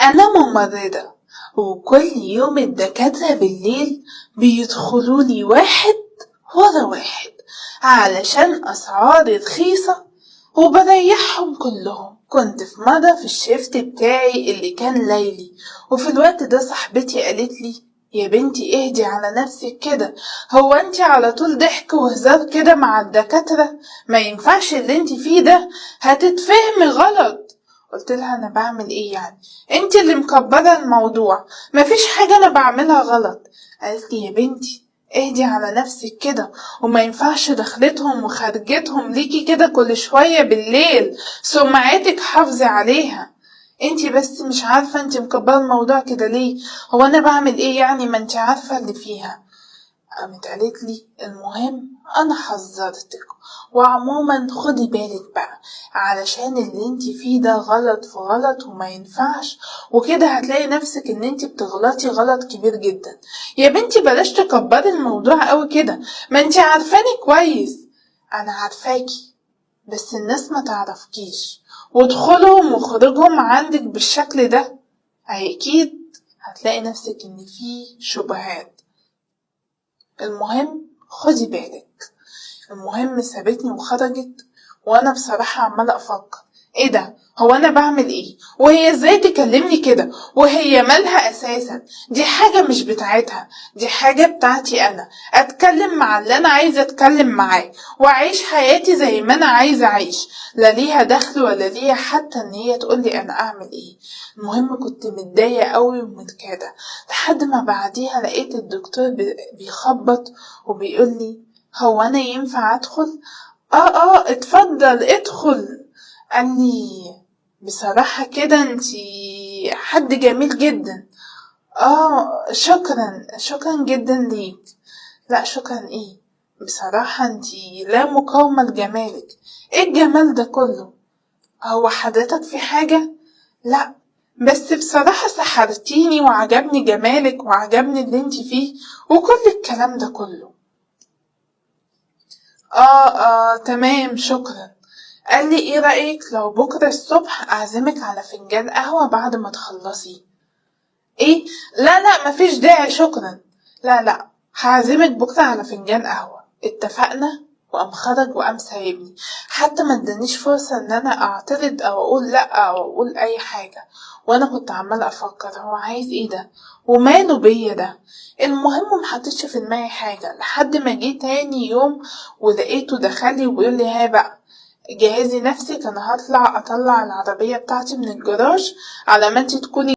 أنا ممرضة، وكل يوم الدكاترة بالليل بيدخلولي واحد ورا واحد علشان أسعاري رخيصة وبريحهم كلهم. كنت في مرة في ال shift بتاعي اللي كان ليلي، وفي الوقت ده صاحبتي قالت لي يا بنتي اهدي على نفسك كده، هو انتي على طول ضحك وهزار كده مع الدكاترة؟ ما ينفعش اللي انتي فيه ده، هتتفهمي غلط. قلت لها انا بعمل ايه يعني؟ انتي اللي مكبرة الموضوع، مفيش حاجة انا بعملها غلط. قالت لي يا بنتي اهدي على نفسك كده، وما ينفعش دخلتهم وخرجتهم ليكي كده كل شوية بالليل، سمعتك حافظي عليها. انتي بس مش عارفة انتي مكبرة الموضوع كده ليه، هو انا بعمل ايه يعني؟ ما انتي عارفة اللي فيها. قامت قالت لي المهم انا حذرتك، وعموما خدي بالك بقى علشان اللي انتي فيه ده غلط في غلط وما ينفعش، وكده هتلاقي نفسك ان انتي بتغلطي غلط كبير جدا. يا بنتي بلاش تكبري الموضوع قوي كده، ما انتي عارفاني كويس. انا عارفاكي بس الناس ما تعرفكيش، ودخولهم وخروجهم عندك بالشكل ده اكيد هتلاقي نفسك ان في شبهات. المهم خدي بالك. المهم سابتني وخرجت، وانا بصراحة عمالة افكر ايه ده، هو انا بعمل ايه، وهي ازاي تكلمني كده، وهي مالها اساسا؟ دي حاجة مش بتاعتها، دي حاجة بتاعتي انا، اتكلم مع اللي انا عايزة اتكلم معاه، واعيش حياتي زي ما انا عايزة اعيش، لا ليها دخل ولا ليها حتى ان هي تقولي انا اعمل ايه. المهم كنت متضايقة قوي ومتكادة، لحد ما بعديها لقيت الدكتور بيخبط وبيقول لي هو انا ينفع ادخل؟ اه اتفضل ادخل. قال لي بصراحة كده انتي حد جميل جدا. شكرا، شكرا جدا ليك. لا شكرا ايه، بصراحة انتي لا مقاومة لجمالك، ايه الجمال ده كله؟ هو حضرتك في حاجة؟ لا بس بصراحة سحرتيني وعجبني جمالك وعجبني اللي انتي فيه وكل الكلام ده كله. تمام شكرا. قال لي ايه رأيك لو بكرة الصبح اعزمك على فنجان قهوة بعد ما تخلصي؟ ايه؟ لا لا مفيش داعي شكرا. لا لا هعزمك بكرة على فنجان قهوة، اتفقنا؟ وقام خرج وقام سايبني، حتى ما ادانيش فرصة ان انا اعترض او اقول لا او اقول اي حاجة. وانا كنت عمالة افكر هو عايز ايه ده وماله بيا ده. المهم ما حطيتش في دماغي حاجة لحد ما جه تاني يوم ولقيته دخلي وبيقول لي ها بقى جهزي نفسك، انا هطلع اطلع العربية بتاعتي من الجراج على ما انتي تكوني